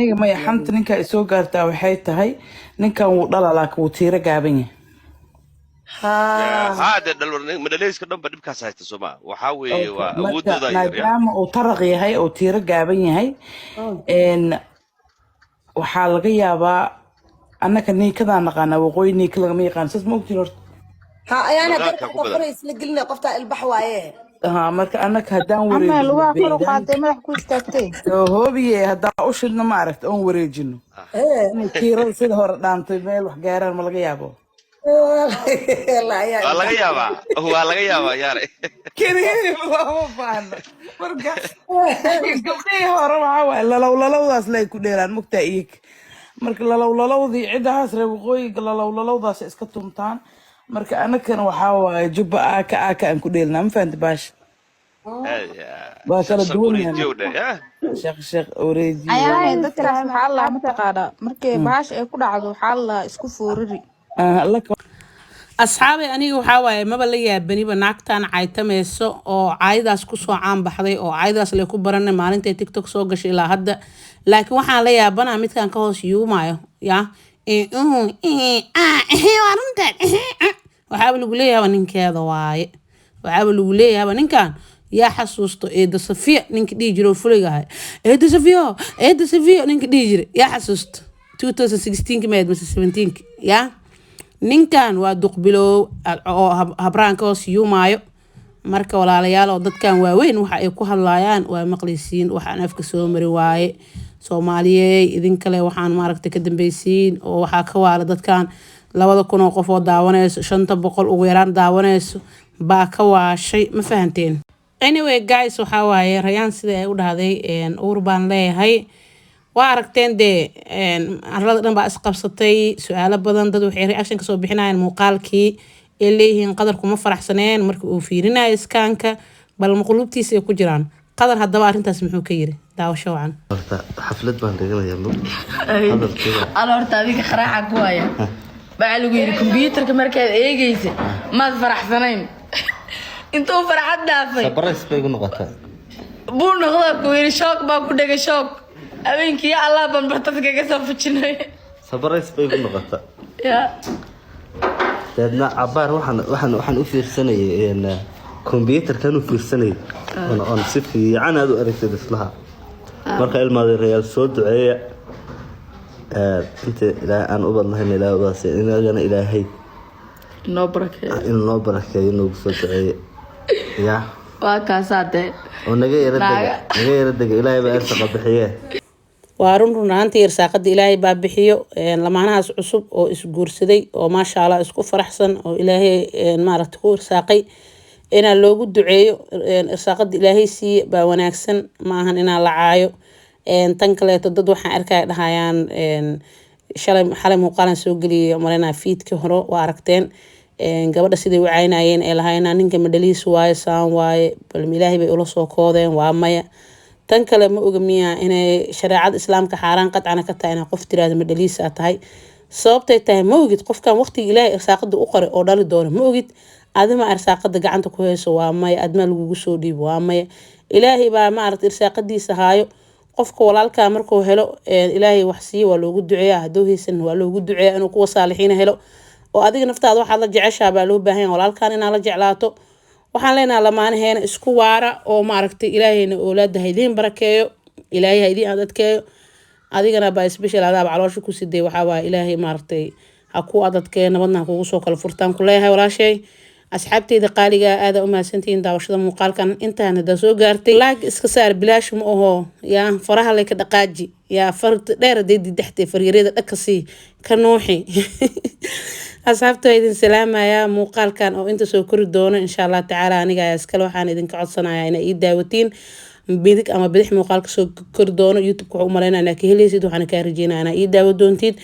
Aniga maya, xanta ninka ay soo gaartaa waxay tahay ninkan wuu dhala, laakiin wuu tiiro gaaban yahay. Haa. Haa, dee madhaleyska dhan ba dhibkaas haysta, soo ma? Waxaa weeye waa Marka awoodooda yar ya. Maadaama uu taraq yahay oo tiiro gaaban yahay, waxaa laga yaabaa annaka niikadaan naqaanaa, waqooyi niika lagama yaqaan, saas ma ogtiin horta? Ha, ayaana Maqaarka garka ku badan. Fara isla gelinay, qoftaa ilbax waaye. Ha, marka annaka haddaan Ama wareejino lugaha kor u beydaan qaaday, madax ku istaagtay. Oo hoobiye, haddaan u shidno, ma aragta, oon wareejino, inay tiirada sida hore dhaantay meel wax gaaraan ma laga yaabo? Waa laga yaabaa, waa laga yaabaa yaare. Keliya looma baahno. Marka gabdhihii hore waxaa waaye lalow lalowdaas lay ku dheeraan, mugtaa iyaga. Marka lalow lalowdii cidahaas reer waqooyiga lalow lalowdaas iska tumtaan. Marka anakana waxaa waaye jubba aaka aaka aan ku dheelnaa, ma fahanti? Baasha waa kala Shaq duwan yahay. wareejiyow dheh ya. Shaq shaq wareejiyo. Ayaanay dadkaas maxaa la mataqaanaa, markay bahasha ay ku dhacdo waxaa la isku foorari. Ah, la Asxaabay, aniga waxaa waaye maba la yaabaniba naagtan caytamayso oo caayadaas kusoo caan baxday oo caayadaas lay ku baranay maalintay TikTok soo gashay ilaa hadda. Laakiin waxaan la yaabanaa midkan ka hoos yuumaayo ya. Waa runtaan, waxaaba lagu leeyahay ninkeeda waaye, waxaaba lagu leeyahay ninkan. Yaa xasuusto eeda Safiya ninka dhihi jiro, fuliga ahay? Eeda Safiyo, eeda Safiyo ninka dhihi jira, yaa xasuusto? 2016 mayd mise 17 ya? Ninkan waa duqbilow oo habraan ka hoos yuumaayo. Marka walaalayaal, oo dadkan waaweyn waxa ay ku hadlaayaan waa maqlaysiin, waxaan afka soo mari waaye. Soomaaliyey, idinkale waxaan maaragtay ka dambeysiin oo waxaa ka waala dadkan 2000 oo qof oo daawanayso, 500 ugu yaraan daawanayso baa ka waashay, ma fahanteen? Anyway guys, waxaa waaye Rayaan sida ay u dhahday, uur baan leeyahay, waa aragteen dee. Arlada dhan baa isqabsatay, su-aalo badan, dad waxay reaction kasoo bixinayaan muuqaalkii ay leeyihiin Qadar kuma faraxsaneen markii uu fiirinayo scan-ka, bal maqluubtiisa ay ku jiraan Qadar. Haddaba arrintaas muxuu ka yiri? Daawasho wacan. Horta xaflad baan dhiganayaa, mug hadalkiiba. Ala, horta adiga qaraaca ku haya. Waxaa lagu yidhi kombyuutarka markaad eegaysa maad faraxsanayn, intuu farxad dhaafay. Surprise bay igu noqotay. Buu noqdaa ku yidhi, shock baa ku dhegay, shock habeenkii Allah baan bartad kaga soo fujinay. Surprise bay igu noqotay. Ya. Dabeedna cabaar waxaan u fiirsanayay kombyuutarkan u fiirsanayay oon si fiican aad u aragtid islaha. Marka ilmaadeerayaal, soo duceeya. Inta Ilaahay aan ubad lahayn, Ilaahay ubaas, inagana Ilaahay noo barakeeyo. Inuu noo barakeeyo, noogu soo duceeya ya. Waa kaasaa dee. Oo naga yara dega. Naaga. Naga yara dega, Ilaahay baa irsaqa bixiye. Waa run, run ahaantii irsaaqada Ilaahay baa bixiyo. Lamaanahaas cusub oo isguursaday oo maasha Allah isku faraxsan oo Ilaahay maaragta ku irsaaqay, inaa loogu duceeyo irsaaqada Ilaahay siiye baa wanaagsan, ma ahan inaa la caayo. Tan kaleeto, dad waxaan arkaya dhahayaan shalay, xalay muuqaalan soo geliyay malaynaa fiidkii hore, waa aragteen gabadha siday u caynayeen ee lahaynaa ninka madhaliis waaye, saan waaye. Bal Ilaahay bay ula soo koodeen? Waa maya. Tan kale, ma oga miyaa inay shareecada Islaamka xaaraan qadcana ka tahay inay qof tiraahdo madhaliisa tahay? Sababtay tahay, ma ogid qofkan waqtiga Ilaahay irsaaqada u qoray oo dhali doono, ma ogid. Adima irsaaqada gacanta ku hayso? Waa maya. Adma lagugu soo dhiibo? Waa maya. Ilaahay baa maaragta irsaaqadiisa haayo. Qofka walaalkaa markuu helo, Ilaahay wax siiyo, waa loogu duceeyaa. Hadduu haysan, waa loogu duceeyaa inuu kuwa saalixiina helo. Oo adiga naftaada waxaad la jeceshaa baa loo baahan yahay, walaalkan inaad la jeclaato. Waxaan leenahay lamaanaheena isku waara oo maaragtay Ilaahayna oolaada ha idiin barakeeyo, Ilaahay ha idiin adadkeeyo. Adigana baa special adaaba caloosha ku siday, waxaa waaye Ilaahay maaragtay ha ku adadkeeyo, nabadna ha kugu soo kala furtaan ku leeyahay walaashay. Asxaabteyda qaaliga, aada u mahadsantihiin daawashada muuqaalkan. Intaan haddaa soo gaartay, like iska saar, bilaash ma aho yaa. Faraha lay ka dhaqaaji yaa, farta dheer haday didaxtay, faryarada dhagka sii ka nuuxi. Asxaabta, waa idin salaamayaa. Muuqaalkan oo inta soo kori doono insha Allah tacaala, aniga ayaa iskale. Waxaan idinka codsanayaa inay ii daawatiin bidig ama bidix. Muuqaalka soo kori doono YouTube-ka waxaa u malaynaya inaa ka helaysid, waxaana kaa rajeynaya inaa ii daawo doontid.